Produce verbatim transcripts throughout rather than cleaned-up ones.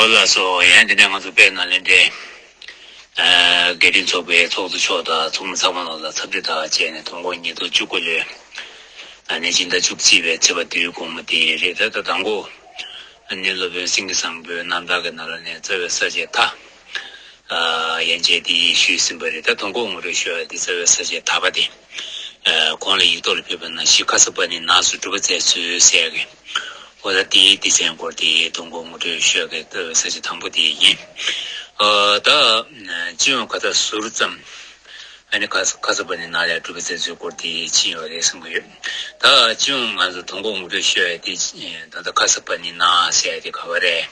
ལགས་སོ། ཡང་དེ་ནས་ང་ཚོ་དཔལ་ནཱ་ལེནྡྲའི་ཨ་དགེ་འདུན་ཚོགས་པའི་ཚོགས་གཙོ་མཆོག་དང་ཚོགས་མི་ཚང་མ་ལ་འཚམས་འདྲི་དང་བཅས་ནས་དང་པོ་ཉིས་སྟོང་བཅུ་དགུ་ལོའི་ཨ་ནི་སྤྱི་ཟླ་བཅུ་གཅིག་པའི་ཚེས་པ་བདུན་དགོང་མོ་དེ་རེད། ད་ད་དང་པོ་ཨ་ནི་སློབ་དཔོན་སེང་གེ་བཟང་པོའི་རྣམ་ཐར་གྱི་ནང་ལ་ནས་རྩ་བའི་ས་བཅད་མཐའ་ཨ་ཡན་ཆད་དེ་ཞུས་ཟིན་པ་རེད། ད་དང་པོ་ངོ་སྤྲོད་ཞུ་ཡ་དེ་རྩ་བའི་ས་བཅད་མཐའ་པ་དེ། ཨ་གོང་ལ་ཡིག་ཐོག་ལ་ཕུལ་བ་ནང་བཞིན་ཁ་སར་པ་ཎི་ནགས་སུ་སྒྲུབ་པ་མཛད་ཚུལ་ཟེར་ཡ་གི། འོ་ད་དེའི་སྡེ་ཚན་སྐོར་དེ་དང་པོ་ངོ་སྤྲོད་ཞུ་ཡ་གི་རྩ་བའི་ས་བཅད་དང་པོ་དེ་ཡིན། ཨ་ད་སྤྱི་ཡོངས་ཁ་ད་ཟུར་ཙམ་ཨ་ནི་ཁ་ཁ་སར་པ་ཎི་ནགས་ལ་སྒྲུབ་པ་མཛད་ཚུལ་སྐོར་དེ་ཕྱིན་ཡོད་རེད་བསམ་གྱི་ཡོད། ད་སྤྱི་ཡོངས་ང་ཚོ་དང་པོ་ངོ་སྤྲོད་ཞུ་ཡ་དེ་ད་ལྟ་ཁ་སར་པ་ཎི་ནགས་ཟེར་ཡ་དེ་ག་བ་རེད།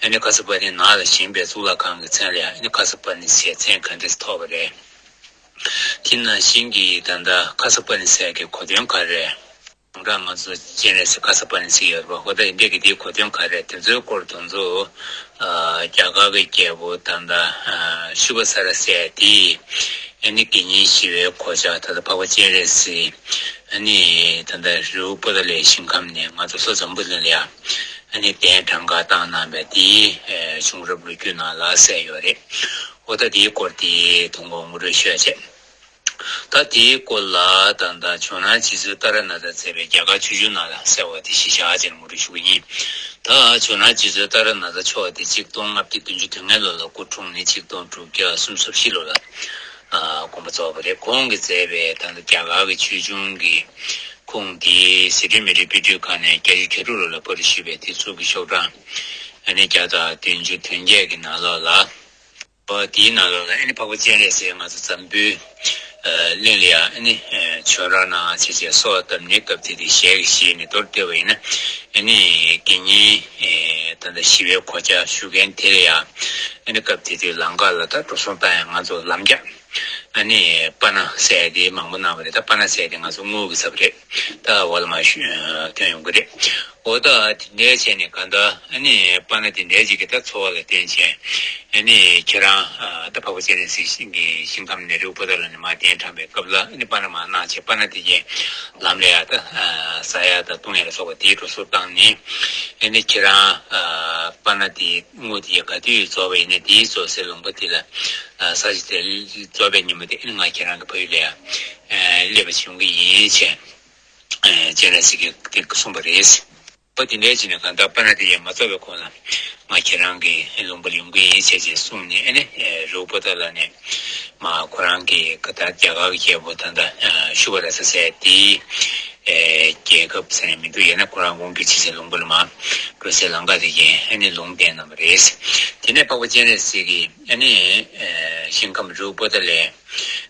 ཨ་ནི་ཁ་སར་པ་ཎི་ནགས་ལ་བཞེངས་པའི་གཙུག་ལག་ཁང་གི་མཚན་ལ་ཡང་ཨ་ནི་ཁ་སར་པ་ཎི་ཟེར་མཚན་ག་འདྲས་ཐོགས་པ་རེད། དེ་ནང་བཞིན་གྱི་ད་ལྟ་ཁ་སར་པ་ཎི་ཟེར་གྱི་གོ་དོན་ག་རེ། དང་པོ་ང་ཚོ་སྤྱན་རས་གཟིགས་ཁ་སར་པ་ཎི་ཟེར་ཡོད་རེད་པ། ཧོ་ད་ཡིན་འདྲས་ཀྱི་དེའི་གོ་དོན་ག་རེ། དེ་ཚོའི་སྐོར་དེ་ཚོ་ཨ་རྒྱ་གར་གྱི་རྒྱལ་པོ་ད་ལྟ་ཨ་ཤུ་པ་ས་ར་ཟེར་དེས་ཨ་ནི་དགེ་བསྙེན་ཞི་བའི་གོ་ཆ་ད་ལྟ་འཕགས་པ་སྤྱན་རས་གཟིགས་ཨ་ནི་ད་ལྟ་རི་བོ་པོ་ཏ་ལའི་ཞིང་ཁམས་ནས་ང་ཚོ་ལྷོ་འཛམ་བུ་གླིང་ལ་ཡ་ཨ་ནི་གདན་དྲངས་ག་བཏང་གནང་བའི་དེའི་ཨ་བྱུང་རབས་ལོ་རྒྱུས་ནང་ལ་གསལ་ཡོད་རེད། འོ་ད་དེའི་སྐོར་དེ་དང་པོ་ངོ་སྤྲོད་ཞུ་ཡ་བྱས། ད་དེའི་སྐོར་ལ་ད་ལྟ་ཇོ་ནང་རྗེ་བཙུན་ཏཱ་ར་ནཱ་ཐ་མཛད་པའི་རྒྱ་གར་ཆོས་འབྱུང་ནང་ལ་གསལ་བ་དེ་གཞི་བཞག་བྱས་ནས་ངོ་སྤྲོད་ཞུ་གི་ཡིན། ད་ཇོ་ནང་རྗེ་བཙུན་ཏཱ་ར་ནཱ་ཐ་མཆོག་དེ་ཆིག་སྟོང་ལྔ་བརྒྱ་བདུན་ཅུ་དོན་ལྔ་ལོ་ལ་སྐུ་འཁྲུངས་ནས་ཆིག་སྟོང་དྲུག་བརྒྱ་སུམ་ཅུ་སོ་བཞི་ལོ་ལ་ཨ་དགོངས་པ་རྫོགས་པ་རེད། ཁོང་གིས་མཛད་པའི་ད་ལྟ་རྒྱ་གར་གྱི་ཆོས་འབྱུང་གི་ཁུངས་དེ་གཟི་བརྗིད་མི་ཏྲའི་དཔེ་སྐྲུན་ཁང་ནས་བརྒྱད་ཅུ་གྱ་དྲུག་ལོ་ལ་པར་ཞུས་པའི་དེ་ཚོ་གི་ཤོག་གྲངས་ཨ་ནི་བརྒྱ་དང་བདུན་ཅུ་དོན་བརྒྱད་ཀྱི་ནང་ལོགས་ལ། ཨོ་དེའི་ནང་ལོགས་ལ་ཨ་ནི་འཕགས་པ་སྤྱན་རས་གཟིགས་ང་ཚོ་འཛམ་བུའི་ཨ་གླིང་ལ་ཡང་ཨ་ནི་ཨ་བྱོན་རོགས་གནང་བྱས་བྱས་གསོལ་བ་བཏབ་ནས་སྐབས་དེ་དུས་ཞལ་གྱིས་བཞེས་ནས་མདོར་བསྡུས་པ་ཡིན་ན་ཨ་ནི་དགེ་བསྙེན་ཨེ་ད་ལྟ་ཞི་བའི་གོ་ཆ་ཞུ་མཁན་དེ་ལ་ཡང་ཨ་ནི་སྐབས་དེ་དུས་ལམ་ཁ་ལ་ད་འགྲོ་སོང་བཏང་ཡང་ང་ཚོ་ལམ་རྒྱགས་ཨ་ནི་པ་ན་ཟེར་དེ་མང་པོ་གནང་བ་རེད། ད་པ་ན་ཟེར་དེ་ང་ཚོ་དངུལ་གྱི་ཚབ་རེད། ད་འོག་ལ་མར་ཞུ་ཐོན་ཡོང་གི་རེད། འོ་ད་དེ་འདྲའི་བྱས་ནས་གང་ལྟར་ཨ་ནི་པ་ན་དེ་འདྲའི་ཅིག་གི་ད་འཚོ་བ་ལ་བརྟེན་བྱས་ཨ་ནི་ཁྱེད་རང་ཨ་ད་འཕགས་པ་སྤྱན་རས་གཟིགས་ཀྱི་ཞིང་ཁམས་ནས་རི་བོ་པོ་ཏ་ལ་ནས་མར་གདན་དྲངས་པའི་སྐབས་ལ་ཨ་ནི་པ་ན་མར་གནང་བྱས་པ་ན་དེ་གའི་ལམ་ལ་ཡ་ད་ཨ་ཟ་ཡ་ད་བཏུང་ཡ་ལ་སོགས་པ་དེའི་འགྲོ་སོང་བཏང་ནས་ཨ་ནི་ཁྱེད་རང་ཨ་པ་ན་དེ་དངུལ་དེ་ག་དུས་རྫོགས་པ་ཡིན་ན་དེའི་རྫོགས་སའི་ལུང་པ་དེ་ལ་ཨ་ས་ཆ་དེ་རྫོགས་པའི་ཉིན་མོ་དེ་ཨ་ནི་ང་ཁྱེད་རང་གི་ཕ་ཡུལ་ལ་ཡ་ཨ་སླེབས་པ་བྱུང་གི་ཡིན་བྱས། ཨེ་སྤྱན་རས་གཟིགས་ཀྱིས་དེ་གསུངས་པ་རེད། ཨོ་དེ་འདྲའི་བྱས་ནས་གང་ལྟར་པ་ན་དེ་ཡང་མ་རྫོགས་པའི་གོང་ལ་ང་ཁྱེད་རང་གི་ལུང་པ་ལ་ཡོང་གི་ཡིན་བྱས་བྱས་གསུངས་ནས་ཨ་ནི་ཨེ་རི་བོ་པོ་ཏ་ལ་ནས་མར་ཁོ་རང་གི་ཀ་ད་རྒྱ་གར་གྱི་རྒྱལ་པོ་ད་ལྟ་ཨ་ཤུ་པ་ར་ས་ཟེར་དེའི་ཨེ་རྒྱལ་ཁབ་ཟེར་ནས་མི་འདུག་ཡིན་ན་ཁོ་རང་དབང་སྒྱུར་བྱེད་སའི་ལུང་པ་ལ་མར་འགྲོ་སའི་ལམ་ཁ་དེ་གའི་ཨ་ནི་ལུང་བསྟན་གནང་བ་རེད། དེ་ནས་འཕགས་པ་སྤྱན་རས་གཟིགས་ཀྱིས་ཨ་ནི་ཨེ་ཞིང་ཁམས་རི་བོ་པོ་ཏ་ལའི་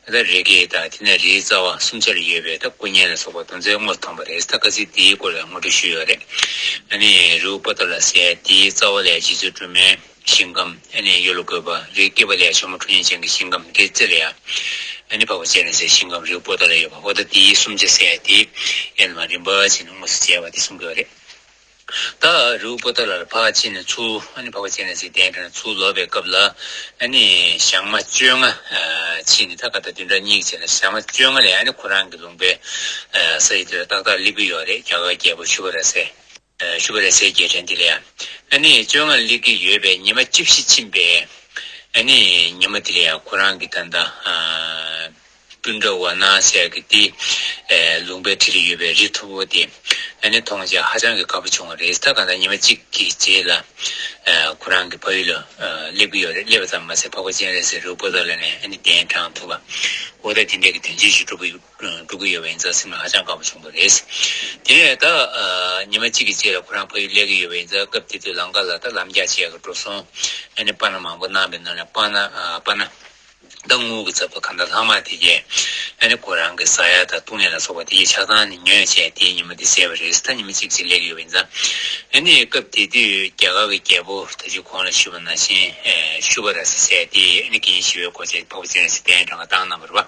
ད་རི་སྐེད་དང་དེ་ནས་རིའི་རྩ་བ་གསུམ་ཆར་ཡོད་པའི་ད་སྐུ་བརྙན་ལ་སོགས་པ་དེ་ཚོའི་དངོས་སུ་མཐོང་བ་རེད། ད་ཁ་སང་དེའི་སྐོར་ལ་ངོ་སྤྲོད་ཞུས་ཡོད་རེད། ཨ་ནི་རི་བོ་པོ་ཏ་ལ་ཟེར་དེའི་རྩ་བ་ལ་རྗེ་བཙུན་སྒྲོལ་མའི་ཞིང་ཁམས། ཨ་ནི་གཡུ་ལོ་བཀོད་པ་རིའི་སྐེད་པ་ལ་ཇོ་མོ་ཁྲོ་རྒྱལ་ཅན་གྱི་ཞིང་ཁམས། རིའི་རྩེ་ལ་ཡ་ཨ་ནི་འཕགས་པ་སྤྱན་རས་གཟིགས་ཞིང་ཁམས་རི་བོ་པོ་ཏ་ལ་ཡོད་པ། འོ་ད་དེའི་གསུམ་ཆ་ཟེར་དེ་ཨ་ནི་མར་རིམ་པ་བྱས་ནས་དངོས་སུ་མཇལ་བ་དེ་གསུང་གི་ཡོད་རེད། ད་རི་བོ་པོ་ཏ་ལ་ལ་ཕར་ཕྱིན་ནས་ཚུར་ཨ་ནི་འཕགས་པ་སྤྱན་རས་གཟིགས་གདན་དྲངས་ཚུར་ལོག་པའི་སྐབས་ལ་ཨ་ནི་ཞག་མ་བཅོ་ལྔ་ཨ་ཕྱིན་ནས་ད་ག་ད་བདུན་ཕྲག་གཉིས་ཀྱི་རྗེས་ལ་ཞག་མ་བཅོ་ལྔ་ལ་ཨ་ནི་ཁོ་རང་གི་ལུང་པའི་ཨ་ས་ཡི་དེ་ལ་ཏག་ཏག་སླེབས་ཀྱི་ཡོད་རེད། རྒྱ་གར་རྒྱལ་པོ་ཤུ་པ་ར་སའི་ཨ་ཤུ་པ་ར་སའི་རྒྱལ་ཕྲན་དེ་ལ་ཡ་ཨ་ནི་བཅོ་ལྔ་སླེབས་ཀྱི་ཡོད་པའི་ཉི་མ་བཅུ་བཞི་ཕྱིན་པའི་ཨ་ནི་ཉི་མ་དེ་ལ་ཡ་ཁོ་རང་གི་ད་ལྟ་ཨ། ཏུན་ཌ་ཝ་ན་ཟེར་གི་དེ་ཨེ་ལུང་པའི་འཁྲིས་ལ་ཡོད་པའི་རི་མཐོ་པོ་དེ་ཨ་ནི་མཐོང་བྱས་ཧ་ཅང་གི་དགའ་པོ་བྱུང་བ་རེད། ད་གང་ལྟར་ཉི་མ་གཅིག་གི་རྗེས་ལ་ཨེ་ཁོ་རང་གི་ཕ་ཡུལ་ལ་ཨེ་སླེབས་ཀྱི་ཡོད་རེད། སླེབས་པ་ཙམ་མ་ཟད་འཕགས་པ་སྤྱན་རས་གཟིགས་རི་བོ་པོ་ཏ་ལ་ནས་ཨ་ནི་གདན་དྲངས་ཐུབ་པ། འོ་ད་དེ་འདྲའི་གི་དོན་ཆེན་ཞིག་འགྲུབ་ཀྱི་འགྲུབ་ཀྱི་ཡོད་པ་ཡིན་ཙང་སེམས་ལ་ཧ་ཅང་དགའ་པོ་བྱུང་བ་རེད། དེ་ནས་ད་ཨེ་ཉི་མ་གཅིག་གི་རྗེས་ལ་ཁོ་རང་ཕ་ཡུལ་སླེབས་ཀྱི་ཡོད་པ་ཡིན་ཙང་སྐབས་དེ་དུས་ལམ་ཁ་ལ་ད་ལམ་རྒྱགས་བྱས་ཀྱི་འགྲོ་སོང་ཨ་ནི་པ་ན་མང་པོ་གནང་བའི་ནང་ནས་པ་ན་ཨེ་པ་ན། ད་དངུལ་གྱི་ཚབ་ཏུ་གང་ལྟར་ལྷག་མ་དེ་གས་ཨ་ནི་ཁོ་རང་གི་ཟ་ཡ་དང་བཏུང་ཡ་ལ་སོགས་པ་དེ་གས་ཆ་ཚང་ནས་ཉོས་བྱས་དེའི་ཉི་མ་དེ་བསྡད་པ་རེད། ད་ཉི་མ་གཅིག་ཅིག་སླེབས་ཡོད་པ་ཡིན་ཙང་ཨ་ནི་སྐབས་དེ་དུས་རྒྱ་གར་གྱི་རྒྱལ་པོ་ད་ཅི་གོང་ལ་ཞུས་པ་ནང་བཞིན་ཨེ་ཤུ་པ་ར་ས་ཟེར་དེ་ཨ་ནི་དགེ་བཤེས་ཞི་བའི་གོ་ཆས་འཕགས་པ་སྤྱན་རས་གཟིགས་གདན་དྲངས་ག་བཏང་གནང་བ་རེད་པ།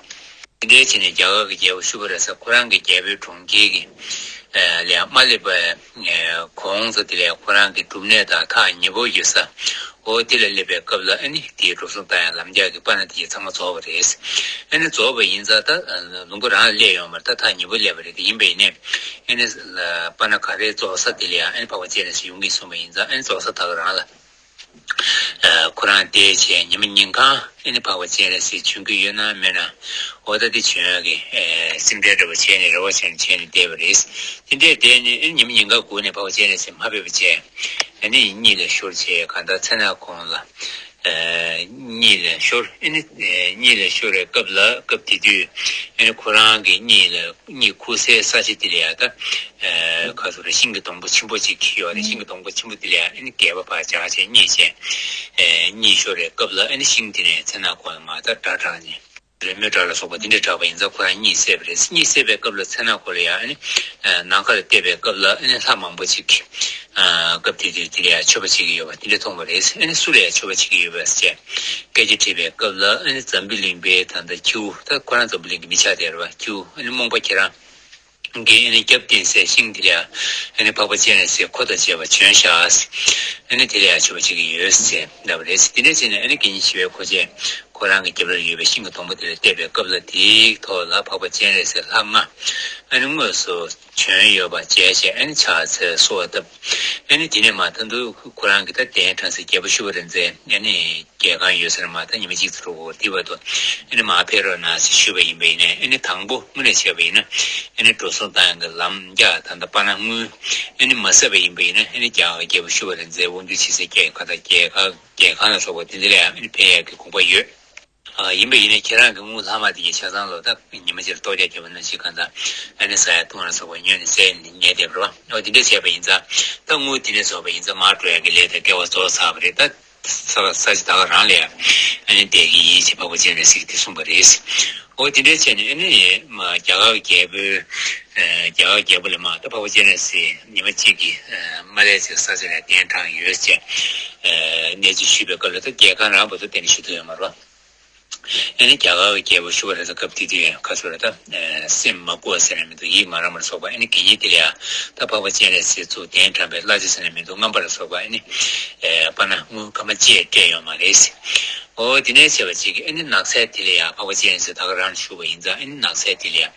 དེ་འདྲའི་བྱས་ནས་རྒྱ་གར་གྱི་རྒྱལ་པོ་ཤུ་པ་ར་ས་ཁོ་རང་གི་རྒྱལ་པོའི་གྲོང་ཁྱེར་གྱི་ལས་མ་སླེབས་པའི་གོང་ས་དེ་ལས་ཁོ་རང་གི་སྒྲུབ་གནས་དང་ཐག་ཉེ་པོ་ཡོད་ས། འོ་དེ་ལ་སླེབས་པའི་སྐབས་ལ་ཨ་ནི་དེའི་འགྲོ་སོང་བཏང་ཡ་ལམ་རྒྱགས་ཀྱི་པ་ན་དེ་ཚང་མ་རྫོགས་པ་རེད། ཨ་ནི་རྫོགས་པ་ཡིན་ཙང་ད་ལུང་པ་རང་ལ་སླེབས་ཡོང་མ་རེད། ད་ཐག་ཉེ་པོ་སླེབས་པ་རེད། དེ་ཡིན་པ་ཡིན་ནའི་ཨ་ནི་པ་ན་ག་རེ་རྫོགས་ས་དེ་ལ་ཡང་ཨ་ནི་འཕགས་པ་སྤྱན་རས་གཟིགས་ཡོང་གི་གསུངས་པ་ཡིན་ཙང་ཨ་ནི་རྫོགས་ས་ད་ག་རང་ལ། ཁོ་རང་བསྡད་བྱས་ཉི་མ་ཉིན་གང་ཨ་ནི་འཕགས་པ་སྤྱན་རས་གཟིགས་བྱོན་གྱི་ཡོད་ན་མེད་ན། འོ་ད་དེ་བྱོན་ཡག་གི་སེམས་ཁྲལ་འདྲ་པོ་བྱས་ནས་རེ་བ་བྱས་ནས་བྱས་ནས་བསྡད་པ་རེད། དེ་འདྲས་བསྡད་ནས་ཨ་ནི་ཉི་མ་ཉིན་གང་སྒུག་ནས་འཕགས་པ་སྤྱན་རས་གཟིགས་མ་ཕེབས་པ་བྱས། ཨ་ནི་གཉིད་ལ་ཤོར་བྱས་གང་ལྟར་མཚན་ནག་གུང་ལ། གཉིད་ལ་ཤོར། ཨ་ནི་གཉིད་ལ་ཤོར་བའི་སྐབས་ལ་སྐབས་དེ་དུས་ཨ་ནི་ཁོ་རང་གི་གཉིད་ལ་གཉིད་ཁུག་སའི་ས་ཆ་དེ་ལ་ཡ་ད། ཁ་སོ་རེ་ཤིང་གི་སྡོང་པོ་ཆེན་པོ་ཅིག་ཡོད་རེད། ཤིང་གི་སྡོང་པོ་ཆེན་པོ་དེ་ལ་ཡ་ཨ་ནི་སྒལ་པ་ཕར་བྱས་བྱས་གཉིད་བྱས། གཉིད་ཤོར་བའི་སྐབས་ལ་ཨ་ནི་ཤིང་དེ་ནས་མཚན་ནག་གུང་ལ་མར་ད་སྒྲ་གྲགས་ནས། རོལ་མོའི་སྒྲ་ལ་སོགས་པ་དེ་འདྲ་གྲགས་པ་ཡིན་ཙང་ཁོ་རང་གཉིད་སད་པ་རེད། གཉིད་སད་པའི་སྐབས་ལ་མཚན་ནག་གུང་ལ་ཡ་ཨ་ནི་ནམ་མཁའ་ལ་བལྟས་པའི་སྐབས་ལ་ཨ་ནི་ལྷ་མང་པོ་ཅིག་གིས་སྐབས་དེ་དུས་དེ་ལ་ཡ་མཆོད་པ་བྱེད་ཀྱི་ཡོད་པ་དེ་འདྲ་མཐོང་བ་རེད། ཨ་ནི་སུ་ལ་ཡ་མཆོད་པ་བྱེད་ཀྱི་ཡོད་པ་ཟེར་བྱས་སྐད་ཆ་དྲིས་པའི་སྐབས་ལ་ཨ་ནི་འཛམ་བུ་གླིང་པའི་ད་ལྟ་ཁྱེའུ། ད་ཁོ་རང་འཛམ་བུ་གླིང་གི་མི་ཆགས་བསྡད་རེད་པ། ཁྱེའུ་ཨ་ནི་རྨོངས་པ་ཁྱེད་རང་གིས་ཨ་ནི་རྒྱབ་བརྟེན་སའི་ཤིང་དེ་ལ་ཡ་ཨ་ནི་འཕགས་པ་སྤྱན་རས་གཟིགས་འཁོར་དང་བཅས་པ་བྱོན་ཤག་ཨ་ནི་དེ་ལ་ཡ་མཆོད་པ་བྱེད་ཀྱི་ཡོད་ཟེར་ལབ་པ་རེད། དེ་འདྲ་བྱས་ནས་ཨ་ནི་དགེ་བསྙེན་ཞི་བའི་གོ་ཆས་ཁོ་རང་གི་རྒྱབ་ལ་ཡོད་པའི་ཤིང་གི་སྡོང་པོ་དེ་ལ་བལྟས་པའི་སྐབས་ལ་དེའི་ཐོག་ལ་འཕགས་པ་སྤྱན་རས་གཟིགས་ལྷ་ལྔ་ཨ་ནི་དངོས་སུ་བྱོན་ཡོད་པ་མཇལ་བྱས་ཨ་ནི་ཕྱག་འཚལ་གསོལ་བ་བཏབ། ཨ་ནི་དེ་ནས་མར་ད་དུང་ཁོ་རང་གི་ད་གདན་དྲངས་སའི་རྒྱལ་པོ་ཤུ་པ་ར་ཛའི་ཨ་ནི་རྒྱལ་ཁང་ཡོད་ས་ནས་མར་ད་ཉི་མ་གཅིག་ཙམ་འགྲོ་དགོས་དེ་བར་དུ་ཨ་ནི་མར་ཕེབས་རོགས་གནང་ཟེར་ཞུས་པ་ཡིན་པ་ཡིན་ན། ཨ་ནི་དང་པོ་དངོས་གནས་བྱས་པ་ཡིན་ན་ཨ་ནི་འགྲོ་སོང་བཏང་ཡག་གི་ལམ་རྒྱགས་ད་ལྟ་པ་ན་དངུལ་ཨ་ནི་མ་ཟད་པ་ཡིན་པ་ཡིན་ན་ཨ་ནི་རྒྱ་གར་རྒྱལ་པོ་ཤུ་པ་ར་ཛའི་དབང་སྒྱུར་བྱེད་སའི་རྒྱལ་ཁ་དང་རྒྱལ་ཁ་རྒྱལ་ཁང་ལ་སོགས་པ་དེ་འདྲ་ལ་ཡང་ཨ་ནི་ཕེབས་ཡག་གི་དགོངས་པ་ཡོད། ཡིན་པ་ཡིན་ན་ཁྱེད་རང་གི་དངུལ་ལྷག་མ་དེ་གའི་ཆ་ཚང་ལོ་ད་ཉི་མ་གཅིག་ལ་ལྟོ་རྒྱག་རྒྱབ་པ་ནང་བཞིན་གང་ལྟར་ཨ་ནི་ཟ་ཡག་བཏུང་ཡག་ལ་སོགས་པ་ཉོས་ནས་བཟས་ནས་ཉལ་བསྡད་པ་རེད་པ། འོ་དེ་འདྲ་བྱས་པ་ཡིན་ཙང་ད་དངུལ་དེ་ནས་རྫོགས་པ་ཡིན་ཙང་མར་འགྲོ་ཡག་གི་ལས་དང་སྐལ་བ་རྫོགས་ཚར་བ་རེད། ད་ས་ས་ཆ་ད་ག་རང་ལ་ཡང་ཨ་ནི་བསྡད་ཀྱི་ཡིན་ཞེས་འཕགས་པ་སྤྱན་རས་གཟིགས་ཀྱིས་གསུངས་པ་རེད། འོ་དེ་འདྲ་བྱས་ནས་ཨ་ནི་མ་རྒྱ་གར་རྒྱལ་པོའི་རྒྱ་གར་རྒྱལ་པོ་ལ་མ་ད་འཕགས་པ་སྤྱན་རས་གཟིགས་ཉི་མ་གཅིག་གི་མ་སླེབས་ཚེ་ས་ཆ་ལ་གདན་དྲངས་ཡོད་ཅེས་གནས་ཚུལ་ཞུས་པའི་སྐབས་ལ་ད་རྒྱལ་ཁང་རང་བར་དུ་གཏན་ནས་ཞུ་ཐུབ་ཡོད་མ་རེད། ཨ་ནི་རྒྱ་གར་གྱི་རྒྱལ་པོ་ཤུ་པ་ར་ཛ་སྐབས་དེ་དུས་ཁ་སོ་ར་ད་སེམས་མ་བཀུག་ཟེར་ན་མི་འདུག་ཡིད་མ་རངས་པ་ལ་སོགས་པ་ཨ་ནི་དགེ་བསྙེན་དེ་ལ་ཡང་ད་འཕགས་པ་སྤྱན་རས་གཟིགས་ཚུར་གདན་དྲངས་པའི་གླ་ཆ་ཟེར་ན་མི་འདུག་རྔམ་པ་ལ་སོགས་པ་ཨ་ནི་པ་ན་དངུལ་སྐར་མ་གཅིག་སྤྲད་ཡོད་མ་རེད། འོ་དེ་འདྲའི་བྱས་པ་ཅིག་གིས་ཨ་ནི་ནགས་ཚལ་དེ་ལ་ཡང་འཕགས་པ་སྤྱན་རས་གཟིགས་ད་ག་རང་ཞུས་པ་ཡིན་ཙང་ཨ་ནི་ནགས་ཚལ་དེ་ལ་ཡང་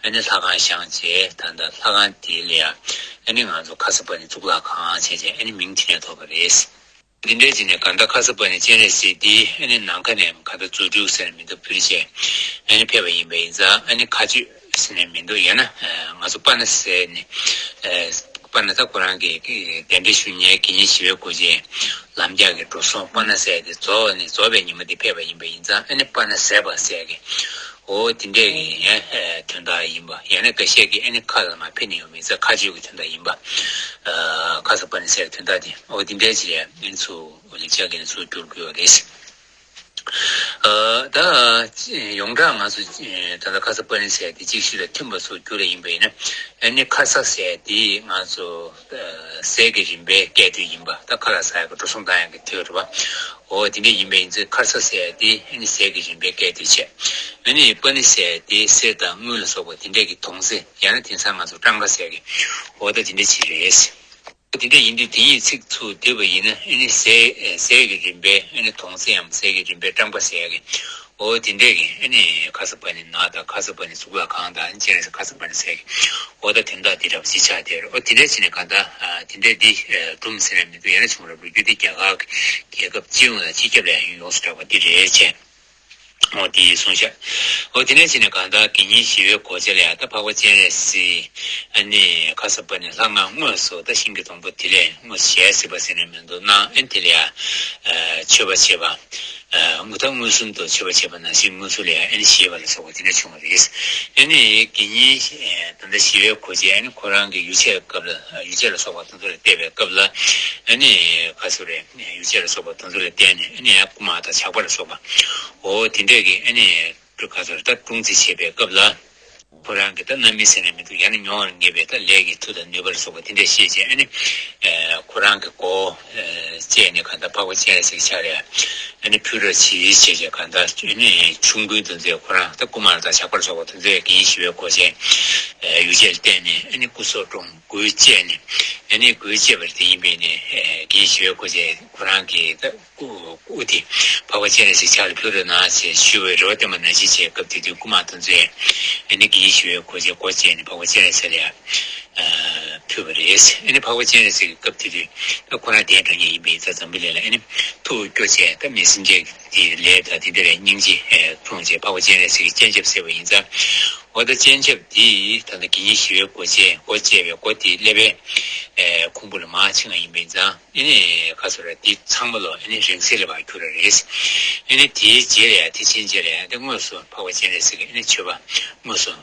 ཨ་ནི་ལྷ་ཁང་བཞེངས་བྱས་ད་ལྟ་ལྷ་ཁང་དེ་ལ་ཡང་ཨ་ནི་ང་ཚོ་ཁ་ས་པ་ཎི་གཙུག་ལག་ཁང་བྱས་བྱས་ཨ་ནི་མིང་དེ་ནས་ཐོགས་པ་རེད། འདི་འདྲའི་བྱས་ནས་གང་ལྟར་ཁ་ས་པ་ཎི་སྤྱན་རས་གཟིགས་འདི་ཨ་ནི་ནམ་མཁའ་ནས་གང་ལྟར་རྫུ་འཕྲུལ་ཟེར་ནས་མི་འདུག་ཕུལ་བྱས་ཨ་ནི་ཕེབས་པ་ཡིན་པ་ཡིན་ཙང་ཨ་ནི་མཁའ་སྤྱོད་ཟེར་ནས་མི་འདུག་ཡང་ན་ང་ཚོ་པ་ཎ་ཟེར་ནས་པ་ཎ་ད་ཁོ་རང་གི་གདན་འདྲེན་ཞུ་མཁན་དགེ་བསྙེན་ཞི་བའི་གོ་ཆའི་ལམ་རྒྱགས་ཀྱི་འགྲོ་སོང་པ་ཎ་ཟེར་དེ་རྫོགས་ནས་རྫོགས་པའི་ཉིན་མོ་འདི་ཕེབས་པ་ཡིན་པ་ཡིན་ཙང་ཨ་ནི་པ་ཎ་ཟད་པ་ཟེར་གི་འོ་དེ་འདྲས་ཀྱི་ཡང་དོན་དག་ཡིན་པ། ཡང་ན་འགའ་ཤས་ཀྱིས་ཨ་ནི་ཁ་ལ་མ་ཕེབས་ནས་ཡོང་མིན་ཙང་ཁ་གཅོད་ཀྱི་དོན་དག་ཡིན་པ། ཁ་ས་པ་ཎི་ཟེར་དོན་དག་དེ་འོ་དེ་འདྲས་ཀྱི་ཡང་ཚུར་ལེགས་སྦྱར་གྱི་ནས་ཚུར་བསྒྱུར་དགོས་པ་རེད། ད་ཡོངས་གྲགས་ང་ཚོ་ད་ལྟ་ཁ་ས་པ་ཎི་ཟེར་དེ་གཅིག་ཤོས་ལ་མཐུན་པ་ཚུར་བསྒྱུར་ལ་ཡིན་པ་ཡིན་ན་ཨ་ནི་ཁ་ས་ཟེར་དེ་ང་ཚོ་ཟས་ཀྱི་རིམ་པའི་སྐད་དོད་ཡིན་པ། ད་ཁ་ལ་ཟ་ཡག་གི་འགྲོ་སོང་བཏང་ཡག་གི་དོད་རེད་པ། འོ་དེ་འདྲ་ཡིན་པ་ཡིན་ཚེ་ཁ་ས་ཟེར་དེ་ཨ་ནི་ཟས་ཀྱི་རིམ་པའི་སྐད་དོད་བྱས། ཨ་ནི་པ་ཎི་ཟེར་དེ་གསེར་དང་དངུལ་ལ་སོགས་པ་དེ་འདྲས་ཀྱི་དོང་ཙེ་ཡང་ན་དེང་སང་ང་ཚོ་སྤྲང་ཀ་ཟེར་གི་འོ་ད་དེ་འདྲ་ཅིག་རེད། འོ་དེ་འདྲ་ཡིན་དུས་དེ་གཉིས་ཚིག་ཚུར་བསྡུས་པ་ཡིན་ན་ཨ་ནི་ཟས་ཟས་ཀྱི་རིམ་པའི་ཨ་ནི་དོང་ཙེའམ་ཟས་ཀྱི་རིམ་པའི་སྤྲང་པ་ཟེར་གི་འོ་དེ་འདྲས་ཀྱི་ཨ་ནི་ཁ་ས་པ་ཎི་ནགས་དང་ཁ་ས་པ་ཎི་གཙུག་ལག་ཁང་དང་ཨ་ནི་སྤྱན་རས་གཟིགས་ཁ་ས་པ་ཎི་ཟེར་གི་འོ་ད་དོན་དག་འདི་འདྲ་པོ་ཅིག་ཆགས་བསྡད་རེད། འོ་དེ་འདྲ་བྱས་ནས་གང་ལྟར་དེ་འདྲས་འདི་སྒྲུང་ཟེར་ན་མི་འདུག་ཡང་ན་བྱུང་རབས་ལོ་རྒྱུས་འདི་རྒྱ་གར་གྱི་རྒྱལ་ཁབ་སྤྱི་ཡོངས་ལ་སྤྱི་ཁྱབ་ལ་ཡང་ཡོངས་སུ་གྲགས་པ་འདི་རེད་ཅེས། འོ་དེ་གསུངས་ཤག་འོ་དེ་འདྲ་བྱས་ནས་གང་ལྟར་དགེ་བསྙེན་ཞི་བའི་གོ་ཆ་ལ་ཡང་ད་འཕགས་པ་སྤྱན་རས་གཟིགས་ཨ་ནི་ཁ་ས་པ་ཎི་ལྷ་ལྔ་དངོས་སུ་ད་ཤིང་གི་སྡོང་པོ་དེ་ལས་དངོས་སུ་ཞལ་གཟིགས་པ་ཟེར་ན་མི་འདུག་གནང་ཨ་ནི་དེ་ལ་ཡང་མཆོད་པ་བྱེད་པ། དངུལ་ཐང་མངོན་སུམ་དུ་མཆོད་པ་བྱེད་པ་ནང་བཞིན་དངོས་སུ་ལ་ཡང་ཨ་ནི་བཞེས་པ་ལ་སོགས་པ་དེ་འདྲ་བྱུང་བ་རེད། ཨ་ནི་དགེ་བསྙེན་ད་ལྟ་ཞི་བའི་གོ་ཆ་ཨ་ནི་ཁོ་རང་གི་ཡོ་བྱད་སྐབས་ལ་ཡོ་བྱད་ལ་སོགས་པ་དེ་ཚོ་ལ་བལྟས་པའི་སྐབས་ལ་ཨ་ནི་ག་ཚོད་རེད། ཡོ་བྱད་ལ་སོགས་པ་དེ་ཚོ་ལ་བལྟས་ནས་ཨ་ནི་ཡང་རྐུ་མ་དང་ཇག་པ་ལ་སོགས་པ་འོ་དེ་འདྲས་ཀྱི་ཨ་ནི་ག་ཚོད་རེད། ད་སྲུང་བརྩི་བྱེད་པའི་སྐབས་ལ། ཁོ་རང་གི་ད་རྣམ་སྨིན་ཟེར་ན་མི་འདུག་ཡང་ན་མྱོང་བར་ངེས་པའི་ད་ལས་ཀྱི་མཐུ་དང་ནུས་པ་ལ་སོགས་པ་དེ་འདྲས་ཤེས་བྱས་ཨ་ནི། ཁོ་རང་གི་མགོ་བཅད་ནས་གང་ལྟར་འཕགས་པ་སྤྱན་རས་གཟིགས་ཕྱག་ལ་ཨ་ནི་ཕུལ་རོགས་གྱིས་བྱས་བྱས་གང་ལྟར་ཨ་ནི་ཆོམ་རྐུན་དེ་ཚོས་ཁོ་རང་ད་རྐུ་མ་ལ་ད་ཇག་པ་ལ་སོགས་པ་དེ་ཚོས་དགེ་བསྙེན་ཞི་བའི་གོ་ཆའི་ཡོ་བྱད་ལ་བརྟེན་ནས་ཨ་ནི་སྐུ་སྲོག་བཀྲོངས། མགོ་བཅད་ནས་ཨ་ནི་མགོ་བཅད་པ་དེ་ཡིན་པས་ནས་དགེ་བསྙེན་ཞི་བའི་གོ་ཆ་ཁོ་རང་གི་ད། སྐུ་སྐུ་དེ་འཕགས་པ་སྤྱན་རས་གཟིགས་ཕྱག་ལ་ཕུལ་རོགས་གནང་ཞེས་ཞུ་བའི་རེ་བ་བཏོན་པ་ནང་བཞིན་བྱས་སྐབས་དེ་དུས་རྐུ་མ་དེ་ཚོས་ཨ་ནི་དགེ་བསྙེན་ཞི་བའི་གོ་ཆའི་མགོ་བཅད་ནས་འཕགས་པ་སྤྱན་རས་གཟིགས་ལ་ཡང་། ཞུས་པ་རེད། ཨ་ནི་འཕགས་པ་སྤྱན་རས་གཟིགས་ཀྱི་སྐབས་དེ་དུས་ད་ཁོ་རང་གདན་དྲངས་མཁན་ཡིན་པ་ཡིན་ཙང་འཛམ་བུ་གླིང་ལ། ཨ་ནི་ཐུགས་སྐྱོ་བྱས། ད་མི་སེམས་ཅན་གྱི་ལས་དང་དེ་འདྲ་བའི་སྙིང་རྗེ་མཐོང་བྱས། འཕགས་པ་སྤྱན་རས་གཟིགས་ཀྱི་སྤྱན་ཆབ་གསོལ་བ་ཡིན་ཙང་། འོ་ད་སྤྱན་ཆབ་དེ་ད་ལྟ་དགེ་བསྙེན་ཞི་བའི་སྒོ་བཅད། སྒོ་བཅད་པའི་སྒོ་དེ་ཀླད་པའི་ཁུང་བུ་ལ་མར་ཕྱིན་པ་ཡིན་པ་ཡིན་ཙང་། ཨ་ནི་ཁ་སོ་ར་དེ་ཚང་མ་ལོ་ཨ་ནི་རིང་བསྲེལ་ལ་ཕར་གྱུར་བ་རེད། ཨ་ནི་དེའི་རྗེས་ལ་ཡང་དེ་ཕྱིན་རྗེས་ལ་ཡང་དེ་དངོས་སུ་འཕགས་པ་སྤྱན་རས་གཟིགས་ཀྱིས་ཨ་ནི་མཆོད་པ་དངོས་སུ་ཨ་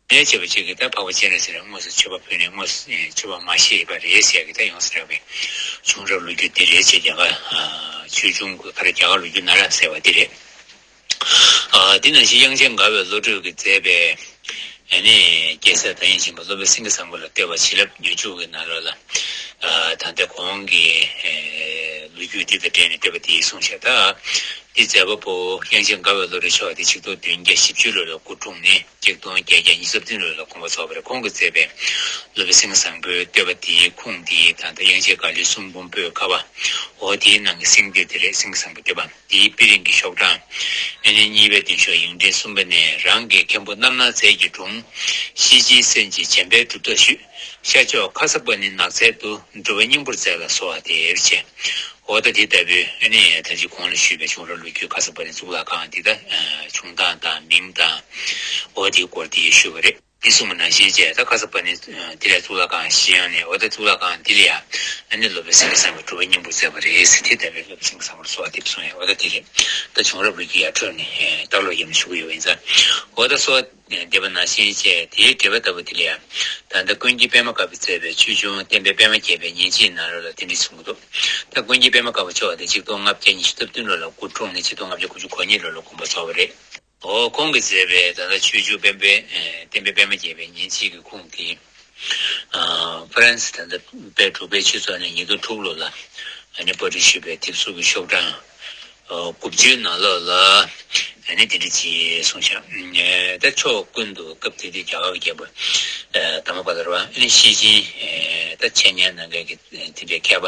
ནི་བྱས་པ་ཅིག་གིས། ད་འཕགས་པ་སྤྱན་རས་གཟིགས་ལ་དངོས་སུ་མཆོད་པ་ཕུལ་ནས། དངོས་སུ་མཆོད་པ་མ་བཞེས་པ་རེད་ཟེར་གི། ད་ཡོངས་སུ་གྲགས་པའི་བྱུང་རབས་ལོ་རྒྱུས་འདི་རེད་ཅེས། རྒྱ་གར་ཨ་ཆོས་འབྱུང་གི་ག་རེ། རྒྱ་གར་ལོ་རྒྱུས་ནང་ལ་གསལ་བ་འདི་རེད། ཨ་འདི་ནང་བཞིན་དབྱངས་ཅན་དགའ་བའི་བློ་གྲོས་ཀྱིས་མཛད་པའི་ཨ་ནི་རྒྱལ་སྲས་བདག་ཉིད་ཆེན་པོ་སློབ་དཔོན་སེང་གེ་བཟང་པོ་ལ་བསྟོད་པ་བྱིན་རླབས་མྱུར་མཇུག་གི་ནང་ལོགས་ལ། ཨ་ད་ལྟ་གོང་གི་ཨེ་ལོ་རྒྱུས་འདི་དང་འབྲེལ་ནས་བསྟོད་པ་འདི་གསུངས་ཤག་ད་འདི་མཛད་པ་པོ་དབྱངས་ཅན་དགའ་བའི་བློ་གྲོས་མཆོག་དེ་ཆིག་སྟོང་བདུན་བརྒྱ་བཞི་བཅུ་ལོ་ལ་སྐུ་འཁྲུངས་ནས་ཆིག་སྟོང་བརྒྱད་བརྒྱ་ཉི་ཤུ་རྩ་བདུན་ལོ་ལ་དགོངས་པ་རྫོགས་པ་རེད། ཁོང་གིས་མཛད་པའི་སློབ་དཔོན་སེང་གེ་བཟང་པོའི་བསྟོད་པ་འདིའི་ཁུངས་འདི་ད་ལྟ་དབྱངས་ཅན་དགའ་ལེའི་གསུང་འབུམ་པོད་ཁ་པ། འོ་དེའི་ནང་གི་སེང་བསྟོད་དེ་རེད། སེང་གེ་བཟང་པོའི་བསྟོད་པ། དེའི་དཔེ་རིང་གི་ཤོག་གྲངས་ཨ་ནི་གཉིས་པའི་སྟེང་ཤོག་ཡིག་ཕྲེང་གསུམ་པ་ནས། རང་གི་མཁན་པོ་རྣམ་སྣང་མཛད་ཀྱི་དྲུང་། ཤེར་ཕྱིན་སེམས་ཀྱི་བྱམས་པའི་སྒྲུབ་ཐབས་ཞུས། ཤར་ཕྱོགས་ཁ་སརྤ་ཎི་ནགས་ཚལ་དུ། སྒྲུབ་པ་སྙིང་པོར་མཛད་ལ་གསོལ་བ་འདེབས་བྱས། འོ་ད་དེ་ལྟ་བུའི་ཨ་ནི་ད་ཅི་གོང་ལ་ཞུས་པའི་བྱུང་རབས་ལོ་རྒྱུས་ཁ་སརྤ་ཎི་གཙུག་ལག་ཁང་འདི་དང་བྱུང་སྟངས་དང་མིང་དང་། འོ་དེའི་སྐོར་དེ་ཞུས་པ་རེད། འདི་གསུངས་པ་ནང་བཞིན་བྱས། ད་ཁ་སརྤ་ཎི་དེ་ལས་གཙུག་ལག་ཁང་བཞེངས་ནས། འོ་ད་གཙུག་ལག་ཁང་འདི་ལ་ཡང་ཨ་ནི་སློབ་དཔོན་སེང་གེ་བཟང་པོས་སྒྲུབ་པ་སྙིང་པོར་མཛད་པ་རེད་ཟེར། དེ་ལྟ་བུའི་སློབ་དཔོན་སེང་གེ་བཟང་པོར་གསོལ་བ་འདེབས་གསུངས་ཡ། འོ་ད་དེ་རེད། ད་བྱུང་རབས་ལོ་རྒྱུས་ཡར་འཕྲོས་ནས་ལྟག་ལོག་ཡིན་ཞུ་གི་ཡོད་པ་ཡིན་ཙང་། འོ་ད་གསོལ་བ་འདེབས་པ་ནང་བཞིན་བྱས། དེའི་འགྲེལ་པ་ལྟ་བུ་དེ་ལ་ཡང་ད་ལྟ་ཀུན་མཁྱེན་པདྨ་དཀར་པོས་མཛད་པའི་ཆོས་འབྱུང་བསྟན་པའི་པདྨ་རྒྱས་པའི་ཉིན་བྱེད་ནང་ལོགས་ལ་དེ་འདྲ་གསུང་གི་འདུག་ད་ཀུན་མཁྱེན་པདྨ་དཀར་པོ་མཆོག་དེ་ཆིག་སྟོང་ལྔ་བརྒྱ་ཉི་ཤུ་རྩ་བདུན་ལོ་ལ་སྐུ་འཁྲུངས་ནས་ཆིག་སྟོང་ལྔ་བརྒྱ་དགུ་བཅུ་གོ་གཉིས་ལོ་ལ་དགོངས་པ་རྫོགས་པ་རེད། འོ་ཁོང་གིས་མཛད་པའི་ད་ལྟ་ཆོས་འབྱུང་པདྨའི་ཨེ་བསྟན་པའི་པདྨ་རྒྱས་པའི་ཉིན་བྱེད་ཀྱི་ཁུངས་དེ། ཨ་ཧྥ་རན་སི་ད་ལྟ་དཔལ་འབྲུག་པའི་ཆོས་ཚོགས་ནས་ཉིས་སྟོང་དྲུག་ལོ་ལ་ཨ་ནི་པར་སྐྲུན་ཞུས་པའི་དེབ་གཟུགས་ཀྱི་ཤོག་གྲངས་ཨ་དགུ་བཅུའི་ནང་ལོགས་ལ་ཨ་ནི་དེ་འདྲ་ཅིག་གསུངས་ཤག་ཨ་ད་ཕྱོགས་ཀུན་ཏུ་སྐབས་དེ་དུས་རྒྱ་གར་གྱི་རྒྱལ་པོ་ཨ་དྷརྨ་པཱ་ལ་རེད་པ། ཨ་ནི་ཤེར་ཕྱིན་ཨ་ད་འཆད་ཉན་གནང་མཁན་གྱི་དེ་འདྲའི་མཁས་པ་